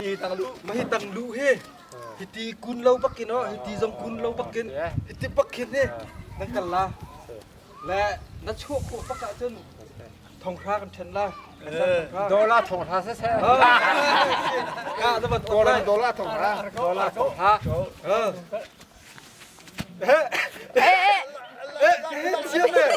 Mah hi tang lu hi hiti kun lo bakin oh hiti zong kun lo bakin hiti bakin hi nan kal la. Le na chuah khawh bak ahcun thonghra kan ṭhen la. Dollar thonghra siseh. Ka na van Dollar dollar thonghra. Dollar thonghra. Eh eh eh chiam eh.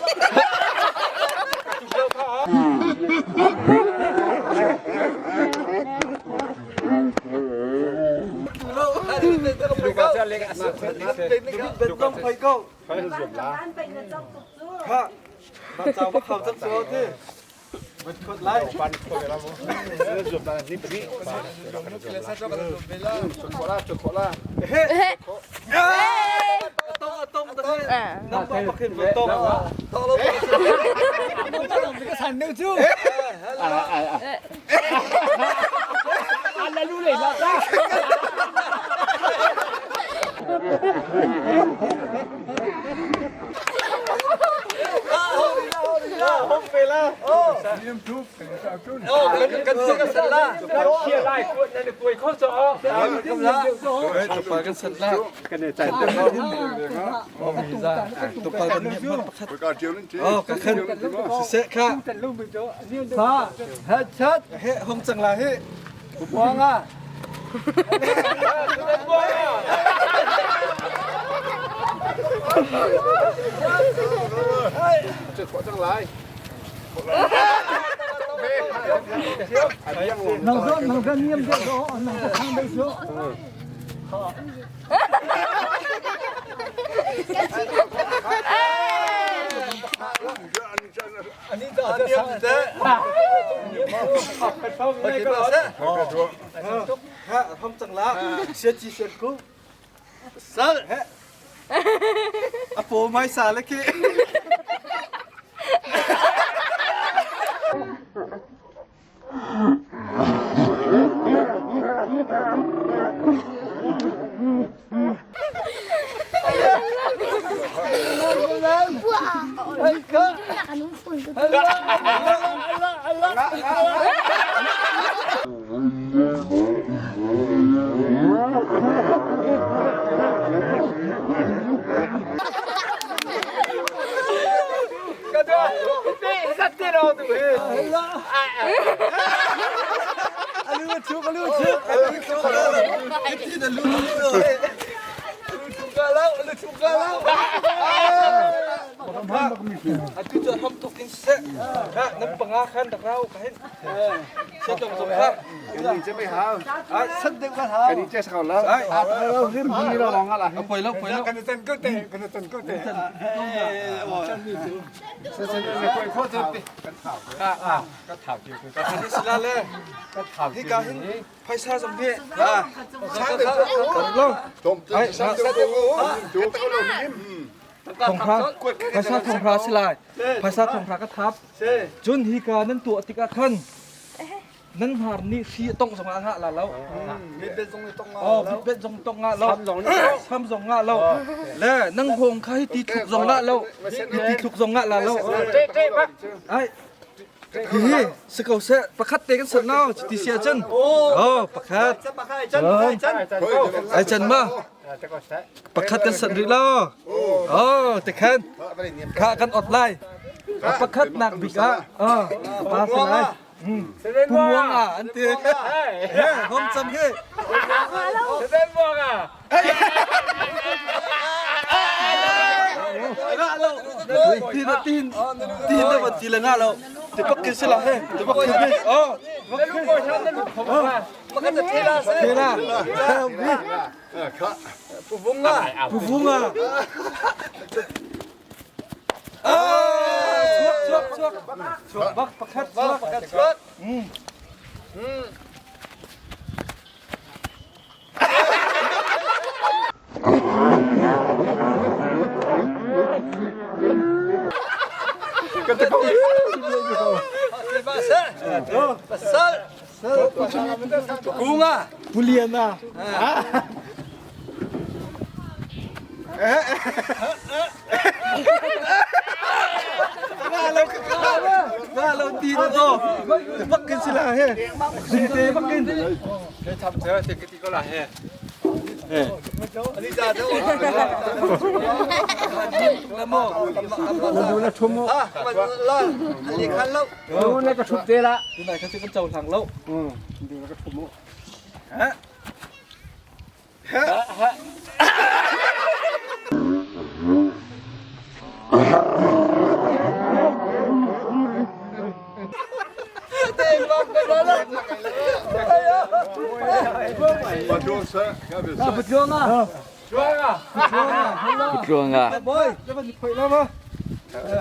Hong cang la hi. Buanga. Hong cang la. Sia chi sian ku. Sal. A paw mai sa le khi. Atu cu ham tuk in seh. Nan panga khan rak rau ka hin. Phaisa zong hi Phaisa thonghra si lai. Phaisa thonghra ka thap. Cun hika nan tuah tikah khan nan hnar nih hri a tongh zongah ngah la lo. Oh, bitbet zong tongh ngah lo. Sam zong ngah lo. Le nang hong kha hi ti thluk zong ngah lo. Hi ti thluk zong ngah la lo. Ai Hihi si ko seh pakhat te kan sat no ti sia cun. Oh, pakhat. Ai chan ma. Pakhat kan sat rih lo. Oh, te khan. Kha kan ot lai. Pakhat nak bik ah. Oh, pa si lai. Pumuang ah an ti. Hom cham hi. Ti na tin ti na van ti le nga lo. Ti pak kin sila he. Ti pak kin he. Oh. Thela. Puvunga. Puvunga. Ah, chuak chuak chuak. Chuak bak pakhat chuak. Pakhat chuak. Puliana. Nga lo ti na to. Bak kin sila he. Ding te bak kin. Na ka thup te la. Tunai kha cu kan cohlang lo. Boy, dapat diphoi la ma.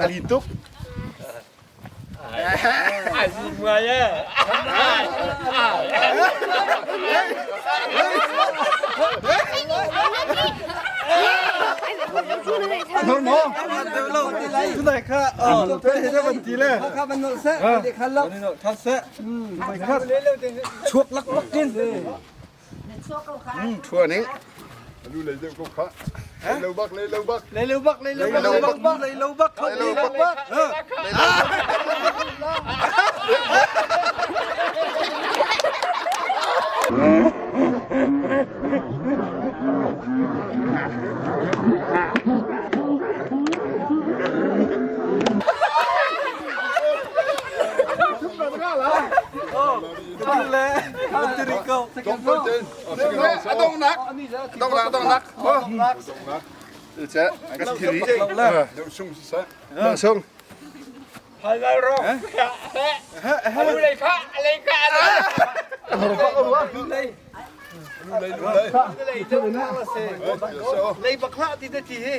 Ali tuk. No no. Tunai kha oh, te he ban ti le. Kha ban nol se, de khan lo. Ni no than se. Tunai kha chuak lak lak tin. Thua ning. Lu lei deuh ko kha. Lei lo bak, lei lo bak. Lei lo bak, lei lo bak, Lei lo bak, lei lo bak, Lei lo bak. Le. Tiri ko. Dong ko chen. Adong nak. Dong nak, dong nak. Dong nak. Che, ka thiri. Dong sung sa. Dong sung. Lu lei, lu lei. Lei bak la ti te ti he.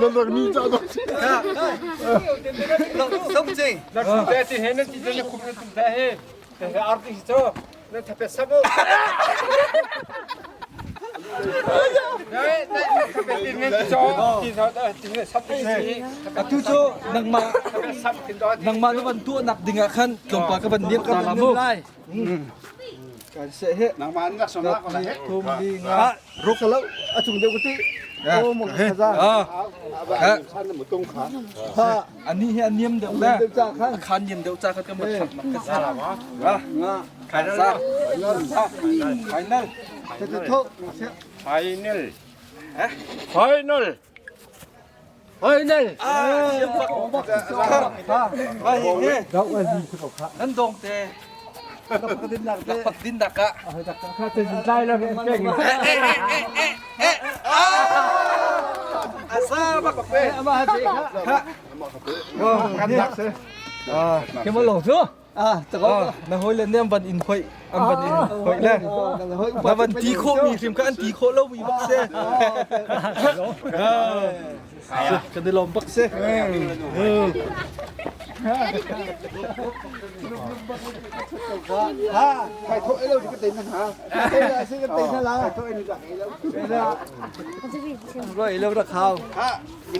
Lo lo ni cha do. Song ching. Ah. Atu cu nangmah nangmah na van tuahnak dingah khan tlawmpal ka van niam ta la mu. Kan se he. Nangmah an nak song nak ko la he. Thum li nga. Ruk lo a chung deuh ti. O mo kha za. Ah. Ba san na mutung kha. Ha. Ani hi an niam deuh le. Deuh cha khan. A khan niam deuh cha khan ka mat thak nak ka sa. Ah. Nga. Sa. Final. Te te tho. Final. Final. Hoi nei. Ah, siam bak. Ha. Ba hi he. Dau a zi ko kha. Nan dong te. Pak din nak te. Pak din dak ah. Kha te jin lai la keng. Asa bak. Ama ha te kha. Kan nak se. Ah, ke mo lo chu. Ah, ta ko. Na hoi le nem van in hoi am van in hoi le. Na van ti kho mi hrim ka an ti kho lo mi bak se. Kan di lom bak se. Ha, khai thoi lo ka tin ha. Te la se ka tin la. Khai thoi ni da lo. Roi lo ra khao. Ha.